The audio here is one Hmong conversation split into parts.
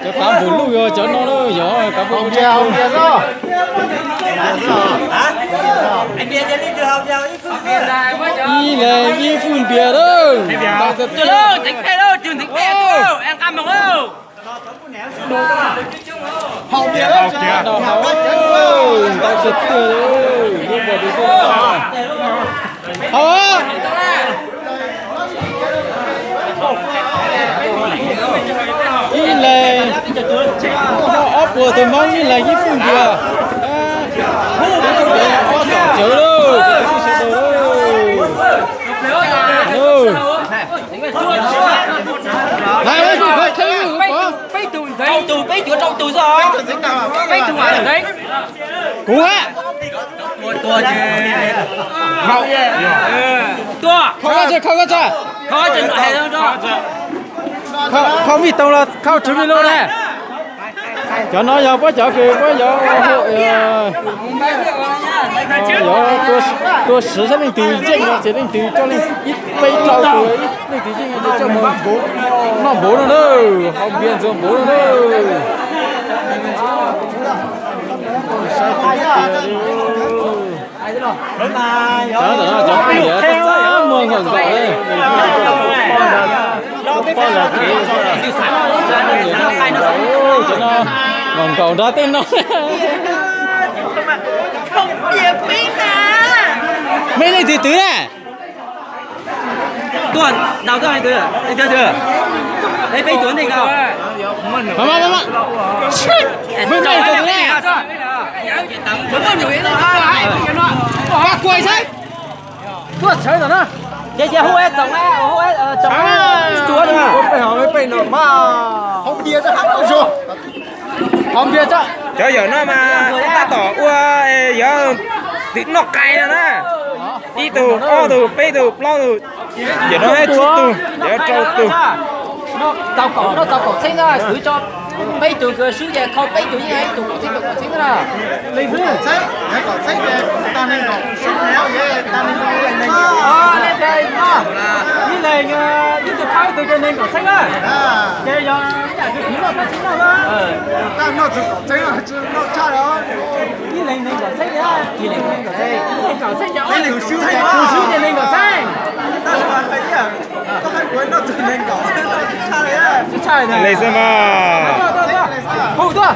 Cov kav npus luj yog cov no na, yog kav npus luj. Ib leeg ib fwj npias lawm. Ntau tiag tiag. Ib leeg ob puas tus Hmoob, ib leeg ib fwj npias. Ob tom cawv lauj, sawv daws lauj. Kuv hab. Khau koj tso, khau koj tso. Khau mij toog los khau tswv mij lug na. Cov no yog puab cov kws puab yuav, yuav tua siv saib leej twg yeej no ces leej twg coj leej ib peb rau tus, leej twg yeej ces coj mus noj npaum no na, hau npias ntxuag npaum no na. Cov no cov phooj ywg txaj muag nkaum nkaum li. Cov no nkaum nkaum nrog tej no. Mej leej twg twv na? Tuaj, ntaus tuaj, leej twg twv? Peb tuav ntej nkaus. Mej leej twg twv na? Koj kuaj saib. Tuaj tshawv tom no. Ces hu tsoom, hu tsoom tuav no. Peb hov peb no mas hau npias hab zuag. Hau npias tso. Cov yawm no mas tab tom ua, yog twm noj qais no na. Ib tug, ob tug, peb tug, plaub tug. Yawm no hab tsib tug, yawm rau tug. Tau kaum, noj tau kaum txheeb na, kwv tso peb tug kws swb ces khau peb tug yeej ib tug kaum txheeb, kaum txheeb na. Ib leeg ib tug khau ib tug ces nees nkaum txheeb na. Ces yog ib yam kws kwv noj tab tsis noj na. Ib leeg nees nkaum txheeb, ib leeg nees nkaum txheeb, tus swb ces nees nkaum txheeb. Tsis tshaj li xwb mas. Hu tuaj,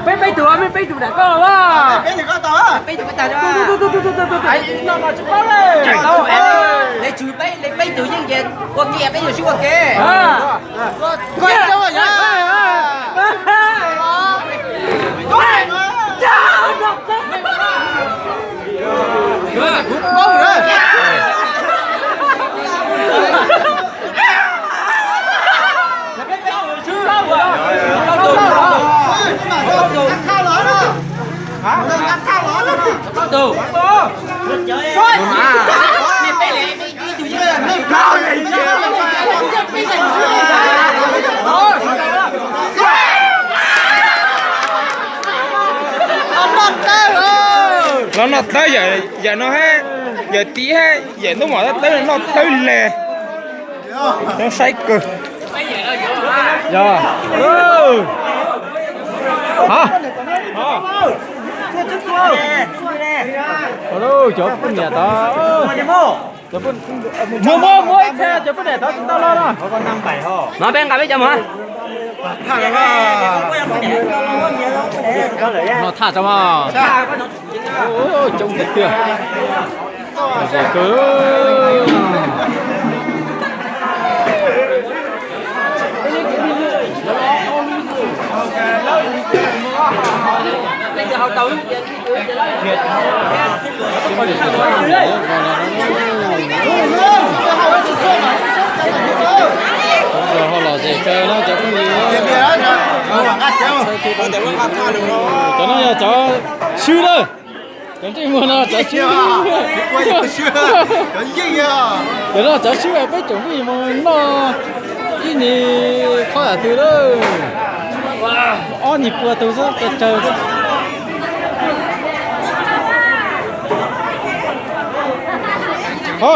peb peb tug, mej peb tug dam koj los. Peb tug peb tug, peb tug peb tug, peb tug peb tug. Peb tug yeej ces ua ke, peb tug swb ua ke. Los noj tawb, yawm no hab, yawm tim hab yawm tub mom tab tawb noj tawb leg. Nyob saib kawg. Yog. Cov poj niam tod, muab muab muab ib txhia cov poj niam tod tsis tau los no. No peb nqa peb cov mus. No thaj tso mas. Coob tiag tiag. Zem kawg. Ho los zem kawg na cov phooj ywg. Cov no yog cov swb lawm. Cov ntsej muag no cov swb. Cov no cov swb peb tsoom phooj ywg mus noj ib nyuag khob yam twg lawm. Ob nyuag pua tug xwb, tsawg tsawg xwb. Ho.